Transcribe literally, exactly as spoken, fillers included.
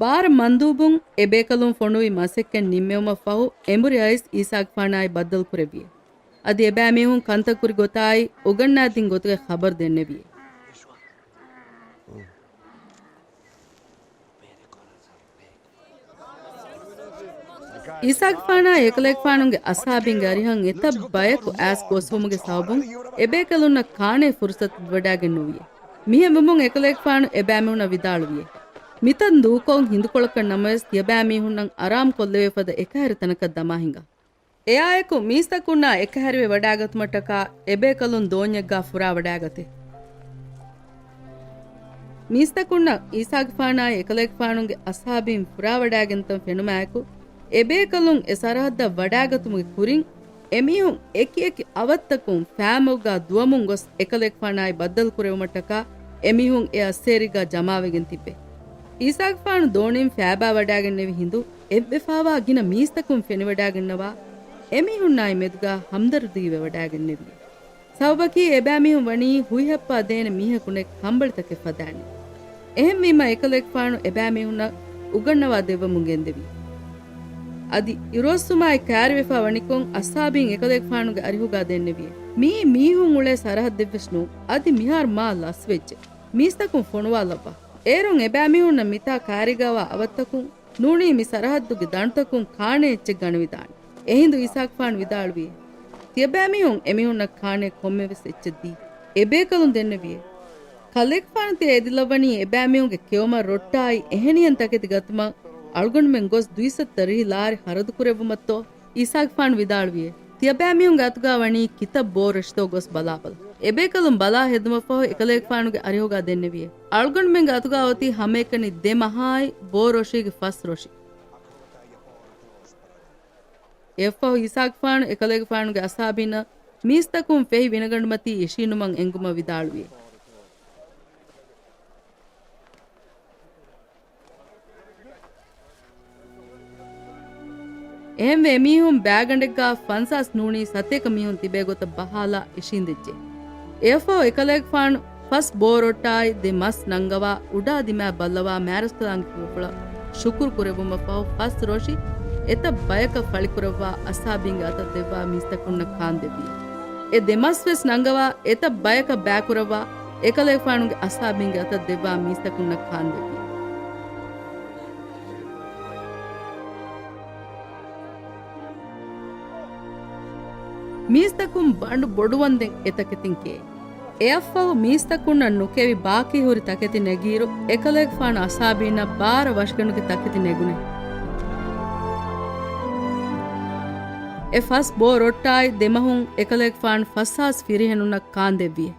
ބާރަ މަންދޫބުން އެބޭކަލުން ފޮނުވި މަސައްކަތް ނިންމެވުމަށްފަހު، އެނބުރި އައިސް އީސާގެފާނާއި ބައްދަލުކުރެއްވިއެ. އަދި އެބައިމީހުން ކަންތައް ކުރި ގޮތާއި އުގަންނާދިން ގޮތުގެ ޚަބަރު ދެންނެވިއެ. އީސާގެފާނާ އެކަލޭގެފާނުގެ އަޞްޙާބީންގެ އަރިހަށް އެތައް ބަޔަކު އައިސް ގޮސްފުމުގެ ސަބަބުން އެބޭކަލުންނަށް ކާނޭ ފުރުޞަތު ދެވަޑާގެން ނުވިއެ. މިހެން ވުމުން އެކަލޭގެފާނު އެބައިމީހުންނަށް ވިދާޅުވިއެ، މިތަން ދޫކޮށް ހިނދުކޮޅަކަށް ނަމަވެސް، ތިޔަބައިމީހުންނަށް އަރާމުކޮށްލެވޭ ފަދަ އެކަހެރި ތަނަކަށް ދަމާ ހިނގާ. އެއާއެކު މީސްތަކުންނާ އެކަހެރިވެ ވަޑާގަތުމަށްޓަކާ އެބޭކަލުން ދޯންޏެއްގާ ފުރާ ވަޑާގަތޭ. މީސްތަކުންނަށް އީސާގެފާނާއި އެކަލޭގެފާނުގެ އަޞްޙާބީން ފުރާވަޑާގެންތަން ފެނުމާއެކު، އެބޭކަލުން އެ ސަރަހައްދަށް ވަޑާގަތުމުގެ ކުރިން، އެމީހުން އެކި އެކި އަވަށްތަކުން ފައިމަގުގާ ދުވަމުން ގޮސް އެކަލޭގެފާނާއި ބައްދަލުކުރެވުމަށްޓަކާ އެމީހުން އެ އައްސޭރީގާ ޖަމާވެގެން ތިއްބެ. އީސާގެފާނު ދޯނިން ފައިބާވަޑާގެންނެވި ހިނދު، އެއްވެފާވާ ގިނަ މީސްތަކުން ފެނިވަޑާގެންނަވާ، އެމީހުންނާއި މެދުގާ ހަމްދަރުދީވެވަޑާގެންނެވި. ސަބަބަކީ އެބައިމީހުން ވަނީ ހުއިހައްޕާ ދޭނެ މީހަކު ނެތް ކަނބަޅިތަކެއް ފަދައިން. އެހެންވީމަ އެކަލޭގެފާނު އެބައިމީހުންނަށް އުގަންނަވާ ދެއްވަމުން ގެންދެވި. އަދި އިރުއޮއްސުމާއި ކައިރިވެފާ ވަނިކޮށް އަޞްޙާބީން އެކަލޭގެފާނުގެ އަރިހުގާ ދެންނެވިއެ. މިއީ މީހުން އުޅޭ ސަރަހައްދެއްވެސް ނޫން. އަދި މިހާރު މާ ލަސްވެއްޖެ. މީސްތަކުން ފޮނުވާލައްވާ. އޭރުން އެބައިމީހުންނަށް މިތާ ކައިރީގާވާ އަވަށްތަކުން ނޫނީ މި ސަރަހައްދުގެ ދަނޑުތަކުން ކާނޭ އެއްޗެއް ގަނެވިދާނެ. އެހިނދު އީސާގެފާނު ވިދާޅުވިއެ، ތިޔަބައިމީހުން އެމީހުންނަށް ކާނޭ ކޮންމެވެސް އެއްޗެއް ދީ. އެބޭކަލުން ދެންނެވިއެ. ކަލޭގެފާނު ތިޔަ އެދިލައްވަނީ އެބައިމީހުންގެ ކެއުމަށް ރޮއްޓާއި އެހެނިހެން ތަކެތި ގަތުމަށް އަޅުގަނޑުމެން ގޮސް ދުއިސައްތަ ރިހި ލާރި ހަރަދުކުރެއްވުމަށްތޯ؟ އީސާގެފާނު ވިދާޅުވިއެ، ތިޔަބައިމީހުންގެ އަތުގާ ވަނީ ކިތައް ބޯ ރޮށިތޯ ގޮސް ބަލާބަލަ. އެބޭކަލުން ބަލާ ހެދުމަށްފަހު އެކަލޭގެފާނުގެ އަރިހުގާ ދެންނެވިއެ. އަޅުގަނޑުމެންގެ އަތުގާ އޮތީ ހަމައެކަނި ދެ މަހާއި ބޯ ރޮށީގެ ފަސް ރޮށި. އެއަށްފަހު އީސާގެފާނު އެކަލޭގެފާނުގެ އަޞްޙާބީންނަށް މީސްތަކުން ފެހި ވިނަގަނޑުމަތީ އިށީނުމަށް އެންގުމަށް ވިދާޅުވިއެ. އެހެންވެ، އެމީހުން ބައިގަނޑެއްގާ ފަންސާސް ނޫނީ ސަތޭކަ މީހުން ތިބޭ ގޮތަށް ބަހާލާ އިށީނދެއްޖެ. އެއަށްފަހު އެކަލޭގެފާނު ފަސް ބޯ ރޮއްޓާއި ދެ މަސް ނަންގަވާ އުޑާ ދިމާ ބައްލަވާ މާރަސްކަލާނގެ ފުލުފުޅަށް ޝުކުރު ކުރެއްވުމަށްފަހު ފަސް ރޮށި އެތައް ބަޔަކަށް ފަޅިކުރައްވާ އަޞްޙާބީންގެ އަތަށް ދެއްވާ މީސްތަކުންނަށް ކާންދެއްވި. އެ ދެ މަސް ވެސް ނަންގަވާ އެތައް ބަޔަކަށް ބައިކުރައްވާ އެކަލޭގެފާނުގެ އަޞްޙާބީންގެ އަތަށް ދެއްވާ މީސްތަކުންނަށް ކާންދެއްވި. މީސްތަކުން ބަނޑު ބޮޑުވަންދެން އެ ތަކެތިން ކެއެ. އެއަށްފަހު މީސްތަކުންނަށް ނުކެވި ބާކީ ހުރި ތަކެތި ނެގިއިރު، އެކަލޭގެފާނު އަޞްޙާބީންނަށް ބާރަ ވަށިގަނޑުގެ ތަކެތި ނެގުނެ. އެ ފަސް ބޯ ރޮއްޓާއި ދެ މަހުން އެކަލޭގެފާނު ފަސްހާސް ފިރިހެނުންނަށް ކާންދެއްވިއެ.